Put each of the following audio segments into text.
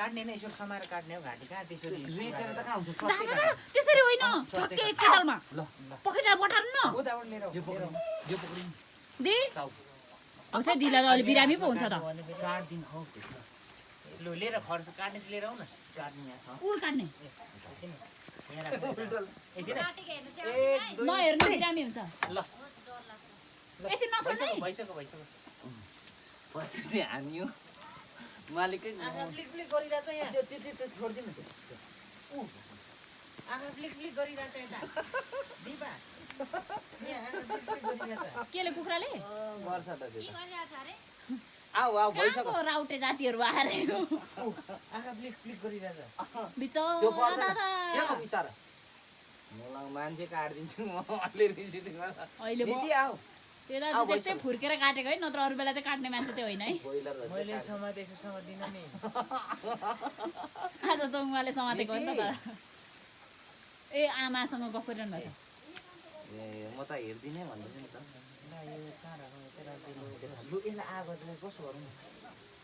काट्ने नै यसो समाएर काट्ने हो घाँटी कहाँ त्यसरी रेचेर त कहाँ हुन्छ दादा त्यसरी होइन ठक्कै एक केतालमा ल पखेटा बटार्नु न उताबाट लिएर यो पक्रिनु दे टाउ होस् है दिला त अलि बिरामी पो हुन्छ त काट्दिन खौ लु लिएर खर्च काट्ने लिएर आऊ न काट्ने यहाँ छ उ काट्ने एकछिन यहाँ राख एकछिन नहेर्नु बिरामी हुन्छ ल एकछिन नछोड्नु है भइसक्यो भइसक्यो पछि हानियो मालिकै आँखा फ्लिक फ्लिक गरिरहेछ यहाँ त्यो छोड्दिनु आँखा फ्लिक फ्लिक गरिरहेछ यता दिपा यहाँ आँखा फ्लिक फ्लिक गरिरहेछ केले कुखुराले गर्छ त त्यो आऊ आऊ भइसक्यो कहाँको राउटे जातिहरू आएर आँखा फ्लिक फ्लिक गरिरहेछ त्यो पर्दैन बिचरा के को विचार मलाई मान्छे काट्दिन्छु म अलि रिसिट गर्छ अहिले दिदी आऊ त्यो दाजु त्यस्तै फुर्केर काटेको है नत्र अरू बेला चाहिँ काट्ने मान्छे चाहिँ होइन है बोइलर मैले समातेछु समातिन नि आज त उहाँले समातेको हो नि त तर ए आमासँग गफ गरिरहनु भएको छ ए म त हेर्दिनै भन्दैछु नि त ल यो कहाँ राखौँ यता राखिदिनु लु यसलाई आगो चाहिँ कसो गरौँ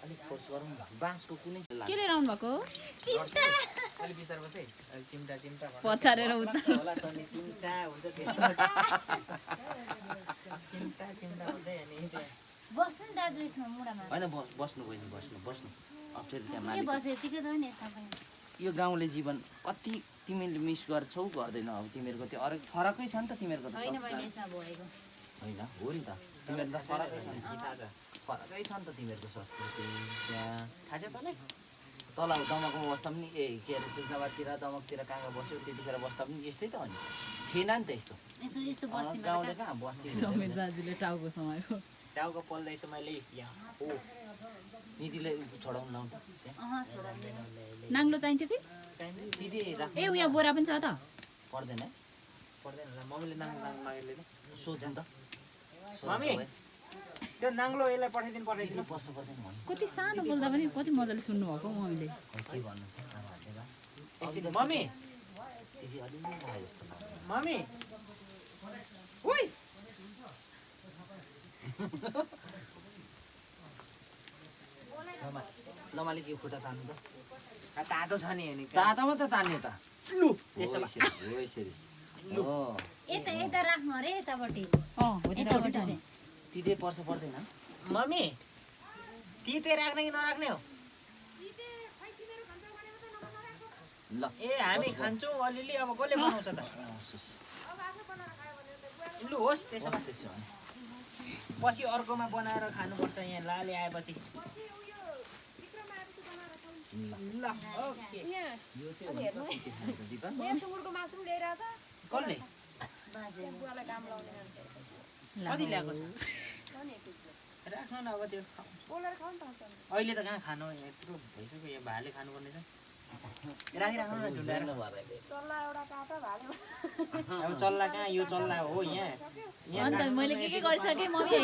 अलिक फोर्स गरौँ बाँसको कुनै के लिएर आउनु भएको चिम्टा अलि बिस्तार बस है अलि चिम्टा चिम्टा पछारेर उता होला सनी चिम्टा हुन्छ त्यसमा चिम्टा चिम्टा हुँदै अनि बस्नु नि दाजु यसमा मुढामा होइन बस्नु बहिनी बस्नु अप्ठ्यारो त्यहाँ के मालिक बस्यो यतिकै त हो नि यसमा पनि यो गाउँले जीवन कति तिमीले मिस गर्छौ गर्दैनौ अब तिमीहरूको त्यो अरू फरकै छ नि त तिमीहरूको त होइन संस्कार बहिनी यसमा भएको होइन हो नि त तिमीहरू त फरकै छ नि फरकै छ नि त तिमीहरूको संस्कृति त्यहाँ थाहा छ तँलाई तल दमकमा बस्दा पनि ए के अरे कृष्णबारतिर दमकतिर कहाँ कहाँ बस्यो त्यतिखेर बस्दा पनि यस्तै त हो नि थिएन नि त यस्तो यसो यस्तो बस्तीमा गाउँले कहाँ बस्ती समेत दाजुले टाउको समाएको टाउको पोल्दैछु मैले यहाँ हो निधिले छोडाउनु लाउनु त त्यहाँ छोडाउँदैन नाङ्लो चाहिन्थ्यो कि दिदी राख्नु ए उहाँ बोरा पनि छ त पर्दैन है पर्दैन होला मम्मीले नाङ्लो मागेले सोध्नु त मम्मी त्यो नाङ्लो यसलाई पठाइदिनु पर्छ पर्दैन भन्नु कति सानो बोल्दा पनि कति मजाले सुन्नु भएको मम्मीले के भन्नु छ आमाहरूले बा एकछिन मम्मी दिदी अलि आए जस्तो लाग्यो मम्मी उइ ल मालिक यो खुट्टा तान्नु त तातो छ नि हेर्ने तातोमा त तान्ने त लु हो त्यसो यसरी हो यसरी हो यता यता राख्नु अरे यतापट्टि अँ हो यतापट्टि चाहिँ तिते पर्छ पर्दैन मम्मी तिते राख्ने कि नराख्ने हो ल ए हामी खान्छौँ अलिअलि अब कसले बनाउँछ त लु होस् त्यसो भए त्यसो भने पछि अर्कोमा बनाएर खानुपर्छ यहाँ लाले आएपछि ल ओके यो चाहिँ हुन्छ तिते खान्छ दिपा सुँगुरको मासु पनि ल्याएर आएको कसले बुवालाई काम लाउने कति ल्याएको छ राख्नु न अब त्यो बोलेर खाऊ नि त अहिले त कहाँ खानु यत्रो भइसक्यो यहाँ भाले खानुपर्ने छ राखिराख्नु न झुन्डाएर चल्ला एउटा काटा भाले अब चल्ला कहाँ यो चल्ला हो यहाँ अन्त मैले के गरिसकेँ मम्मी है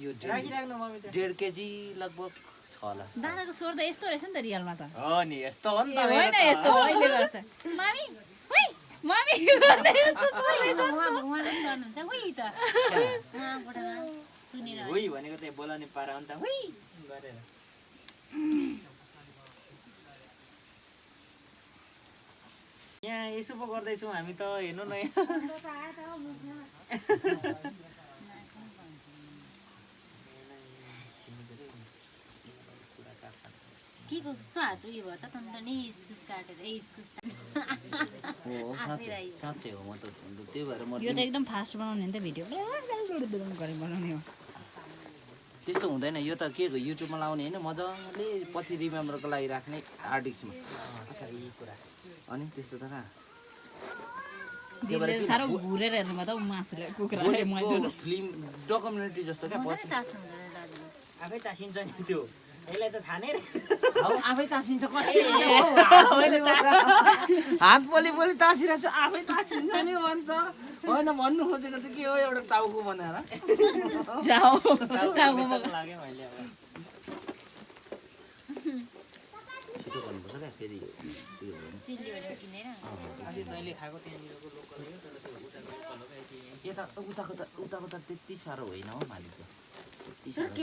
यो राखिराख्नु मम्मी त 1.5 केजी लगभग छ होला दादाको स्वर त यस्तो रहेछ नि त रियलमा त हो नि यस्तो हो नि ए, होइन यस्तो अहिले गर्छ मामी होइ मामी गर्दै यस्तो स्वर रहेछ उहाँले पनि गर्नुहुन्छ उही त उहाँबाट सुनेर हुइ भनेको त्यही बोलाउने पारा अन्त हुइ गरेर यहाँ यसो पो गर्दैछौँ हामी त हेर्नु न के कस्तो हात उयो भयो त अन्त नि इस्कुस काटेर इस्कुस हो साँच्चै हो म त त्यही भएर म यो त एकदम फास्ट बनाउने नि त भिडियो गरेर बनाउने हो त्यस्तो हुँदैन यो त के हो युट्युबमा लाउने होइन मजाले पछि रिमेम्बरको लागि राख्ने हार्ड डिस्कमा सही कुरा अनि त्यस्तो त कहाँ दिदीले साह्रो घुरेर हेर्नु भयो त मासुले कुखुराले फिल्म डकुमेन्ट्री जस्तो क्या पछि तास्नु हुँदैन दाजुले आफै तासिन्छ नि त्यो यसलाई त थाहा नै आफै तासिन्छ कसरी हात पोली तासिरहेको छु आफै तासिन्छ नि भन्छ होइन भन्नु खोजेको त के हो एउटा टाउको बनाएर जाऊ लाग्यो मैले अब छिटो गर्नुपर्छ क्या फेरि सिल्लीबाट किनेर अझै तैँले खाएको त्यहाँनिरको लोकल हो तर त्यो उताको लोकल हो क्या यता उताको त त्यति साह्रो होइन हो मालिक त्यति साह्रो